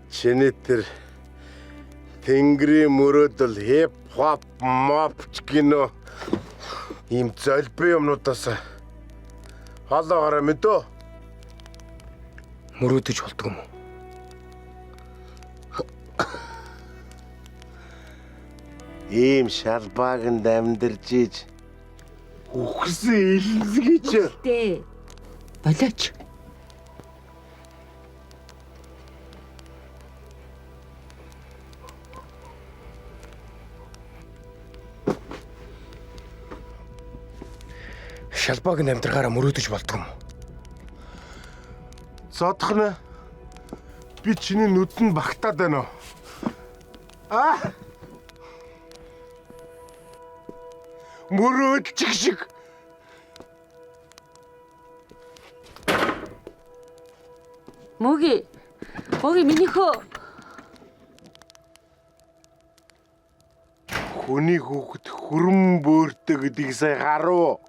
Чиний тэр тэнгэрийн мөрөөдөл хип хоп моп ч гинөө ийм золбин юмнуудаас хоолоогоорой мэдөө. Мөрөөдөж болдго юм уу? Ийм шалбааганд амьдарч иж үхсэн илэнсгийч. Тэ. Болооч. Шалбааг нь амьдрахаараа мөрөөдөж болдго юм уу? Зодох нь би чиний нүдэнд багтаад байна уу? Аа! Мөрөөдчих шиг. Мөги. Мөги минийхөө. Хүний хүүхэд хөрөн бөөртэй гэдгийг сая харуу.